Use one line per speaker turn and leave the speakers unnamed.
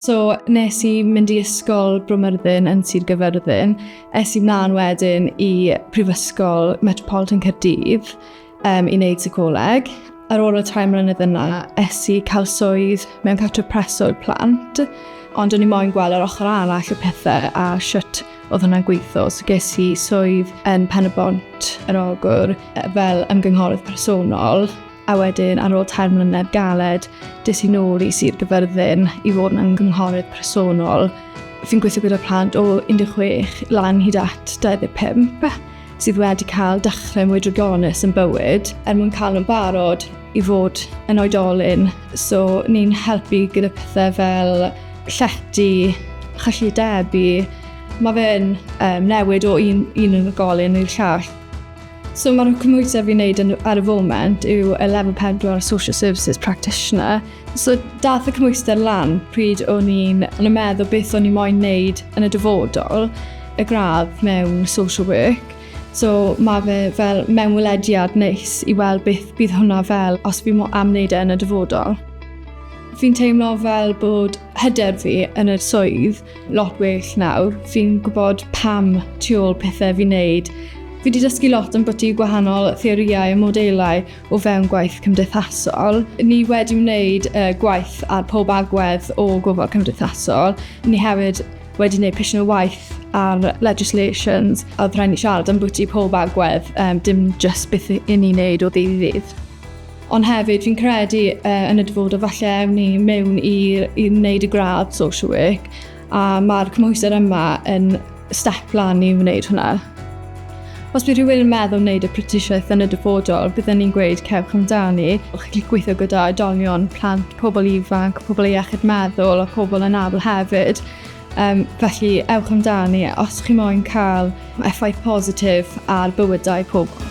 So nes i mynd i ysgol Bro Myrddin yn Sir Gyfyrddin. Es i mlaen wedyn i Prifysgol Metropolitan Caerdydd i wneud seicoleg. Ar ôl y tair mlynedd yna, es i cael swydd mewn cartref preswyl plant, ond o'n i moyn gweld yr ochr arall y pethau a shwt oedd hwnna'n gweithio. So ges i swydd yn Pen-y-bont yr Ogwr fel ymgynghorydd personol. A wedyn, ar ôl 3 mlynedd galed, des i nôl i Sir Gyfyrddin i fod yn ymgynghorydd personol. Fi'n gweithio gyda plant o 16 lan hyd at 25 sydd wedi cael dechrau mwy drygionus yn bywyd er mwyn cael nhw'n barod i fod yn oedolyn. So ni'n helpu gyda pethau fel llety, chyllidebu. Mae fe'n um, newid o un, un unigolyn i'r llall. So mae'r cymhwyster fi'n neud yn, ar y foment yw y Level 4 Social Services Practitioner. So dath y cymhwyster lan pryd o'n i'n o'n i'n meddwl beth o'n i moyn neud yn y dyfodol, y gradd mewn social work. So mae fe fel mewnwelediad neis i weld beth bydd hwnna fel os fi am wneud e yn y dyfodol. Fi'n teimlo fel bod hyder fi yn y swydd lot well nawr. Fi'n gwybod pam tu ôl pethau fi'n neud. Fi wedi dysgu lot am bwyty gwahanol theorïau a modelau o fewn gwaith cymdeithasol. Ni wedi wneud uh, gwaith ar pob agwedd o gofal cymdeithasol. Ni hefyd wedi gwneud pishin o waith ar legislations a oedd rhaid ni siarad am bwyty pob agwedd, um, dim just beth i ni'n neud o ddydd i ddydd. Ond hefyd, fi'n credu uh, yn y dyfodol falle ewn ni mewn i, i wneud y gradd social work a mae'r cymhwyster yma yn step lan i wneud hwnna. Os bydd rhywun yn meddwl wneud y prentisiaeth yn y dyfodol, bydden ni'n gweud cewch amdani. O'ch chi'n gweithio gyda oedolion, plant, pobl ifanc, pobl iechyd meddwl a pobl anabl hefyd. Um, felly, ewch amdani os chi moyn cael effaith positif ar bywydau pobl.